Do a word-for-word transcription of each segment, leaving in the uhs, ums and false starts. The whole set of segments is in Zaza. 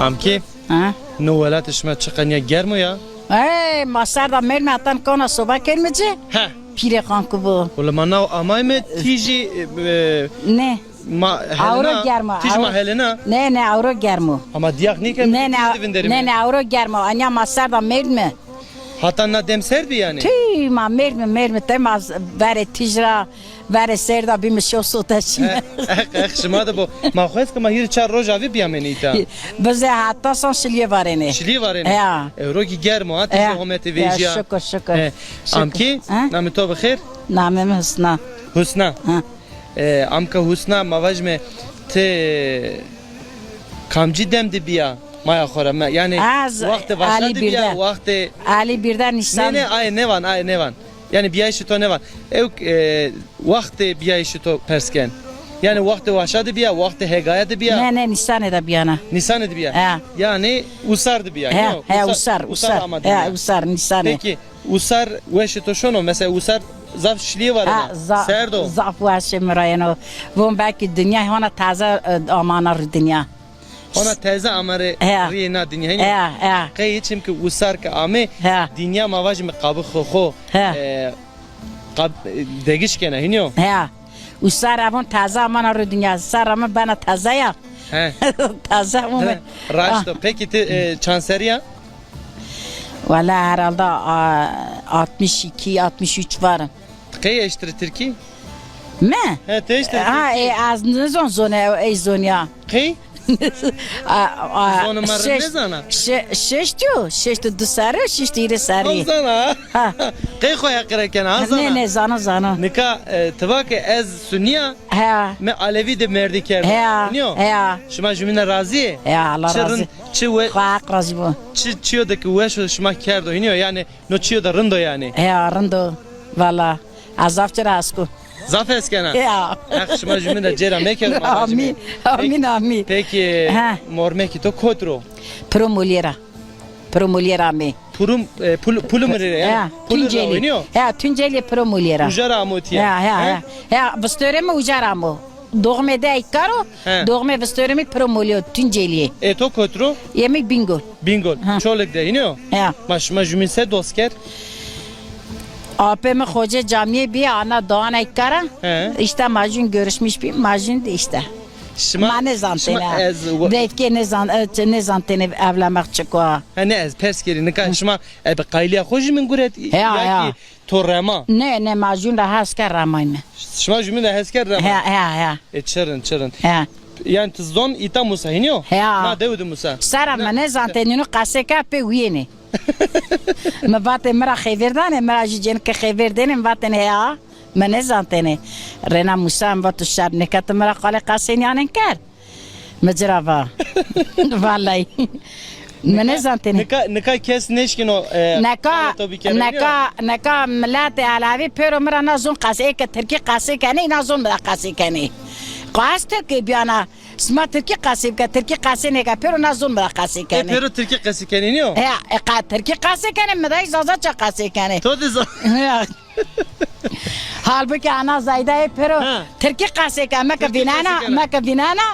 Amkî, ha? No welatê şima çiqa nîya germ o ya? Ey, ma serda merdme hatan kona soba kerme ci. He. Pîrê xan ku bu. Wele ma naw amayme tîjî, e, e, ne? Ma helena, tîj ma helena. Ne, ne, awro germ o. Ama dîyax nîke ne, ne, tîj de vinderîme. Ne, ne, awro germ o. Anya ma serda merdme. Hata na dem serd bi yanî? Tüy, ma merdme, merdme. Te ma verê tîj ra, verê serda bîme şo sote şîme. Eh, eh, eh, şima de bo. Ma xwest ke ma hîrê çar roja vî bîyamêne îta. Bize hata son şilîye varêne. Şilîye varêne? Ya. Ewro kî germ o, ha, tîjê homete vejîya. Ya, şukur, şukur. Eh, şukur. Amkî, namê to bi xêr? Namê mi Husna. Husna. Ha. E, amka Husna, ma vajime ti kamcî dem de bîya maya xo ra? Me, yanî wextê vaşa de bîya, wextê... Alî Birden nîşan. Ne, ne, aye nêvan, aye nêvan. Yanî bîyayîşê to nêvan. Ewk, e, wextê bîyayîşê to pers ken. Yanî wextê vaşa de bîya, wextê hegaya de bîya? Ne, ne, nîsanê de bîyana. Nîsanê de bîya? He. Yanî usar de bîya? He, he, usar, usar. Usar ama de bîya. He, usar, nîsanê. Peki, usar weşê to şono? Mesela usar zaf şilîye varena. Ha, za-, serd o. Zaf weşê mi ra yeno. Von belkî dinya hona taze, e, amana rê dinya. Hona taze amare rê na dinya, hînî? He, he. Qey çimkî usar ke ame, dinya ma vajîme qabixê xo, e, qab-, e, degiş kena, hînî yo? He. Usar a von taze amana rê dinya. Serra mi bena taze ya. He. Taze ome. He, raşt o. Peki ti, e, çand serrî ya? Wala herhalde, a, altmış iki, altmış üç varım. Ti qey eştirî tirkî? Mi? He, ti eştirî tirkî? Ha, e, ez nizon zone, ey zonya. Qey? A, a, zonê ma rê nêzana? Şe-, şeşt yo, şeşt û di serrî, şeşt û hîrê serrî. Zana. Ha. Qey xo heqîre kena, ha, zana? Nê, nê, zana, zana. Nika, e, ti va ke ez sunî ya, he, mi Alevî de merdî kerdo. He, nîyo? He. Şima jumîne razî yê? He, Allah razî. Çi rind, çi we-, Xo Heq razî bo. Çi, çîyo de ki weş o şima kerdo, hînî yo? Yanî no çîyo de rind o yanî? He, rind o. Valla. Ez zaf ci ra hes ku. Zaf hes kena? Ya. Heq şima jumîn de cêra mekero. Amîn. Amîn, amîn. Peki, mormekî to kot ro? Piro Molîye ra. Piro Molîye ra amê. Purum, e, pul-, pulum rê yanî? He, Tuncelî. He, Tuncelî Piro Molîye ra. Uca ra amo tîya? He, he, he. He, vistore mi uca ra amo. Doğme de ey karo, doğme vistore mi Piro Molîye, Tuncelîye. E to kot ro? Yê mi Bingol. Bingol. Ha. Çolig de, hînî yo? Ya. Ma şima jumîn se dost kerd? Apê mi Xoce Camîye bîye, ana Doğan Eykara. He. Îşte ma jûn görüşmüş bî, ma jûn de îşte. Şima, ma nêzantêne. Şima ez... Devkê nêzan-, e, nêzantêne evlenmek çik o. Ha, ne, ez pers kerî, nika şima, e, bi qaylîya xo jumîn guret, ya, ya, ya ki to rema? Ne, ne, ma jûn ra hes kerd remayme. Şima jumîn ra hes kerd rema? He, he, he. E, çi rind, çi rind. He. Yanî ti zon îta musa, hînî yo? He. Na dew de musa. Sera mi nêzantêne, nîno qesê ke pê wîyêne. Mi vatê mi ra xêver danê, mi ra jû cênike xêver dêne, mi vatêne heya. Mi nêzantêne. Rêna musa, mi va tu şer nêke, ti mi ra qalê qesê nîyanên kerd. Mi ci ra va. Vallahi. Mi nêzantêne. Nika, nika kes nêşkîno, e, nika, qalê to bikero, nika, nika miletê Elewî pêro mi ra na zon qesê, ê ke tirkî qesê kenê, îna zon mi ra qesê kenê. Qas tirkî bîyana, sima tirkî qesê bike, tirkî qesê nêke, pêro na zon mi ra qesê kenê. E, pêro tirkî qesê kenê, nîyo? He, e, qa-, tirkî qesê kenê, mi dayî zazaça qesê kenê. To de za- Ya. Halbuki ana Zayda ê pêro tirkî qesê ke, me ke vînena, me ke vînena,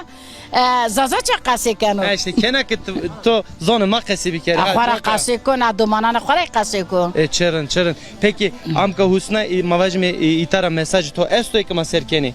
e, zazaça qesê keno. Ha, îşte kena ke tu, to zonê ma qesê bikerê. Ha, xo ra qesê ko, na domananê xo ra qesê ko. E, çi rind, çi rind. Peki, amka Husna, e, ma vajîme, e, îta ra mesajê to esto ke ma ser kenê?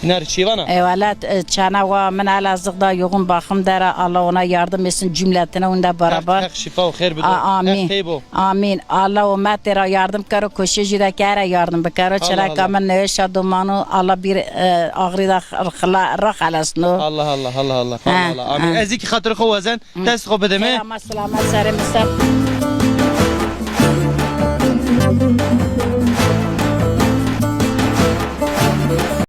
Îna rê çî vana? Eyvallah, e, çana wa min Elazığ'da yoğun bakımda ra, Allah ona yardım etsin, cümletine onda beraber. Heq, Heq şîfa û xêr bido. A-, amîn. Heq tey bo. Amîn. Allah umetê ra yardım kero, koşê jû de ke era yardım bikero. Çira ke min nêweşa domanu, Allah bir, e, axirî de xila-, ra xelesno. Allah Allah, Allah Allah. Ha, Allah Allah. Amîn. Ha. Ez kî xatirê xo wazen, dest xo bideme. Selamet, selamet, serê mi ser.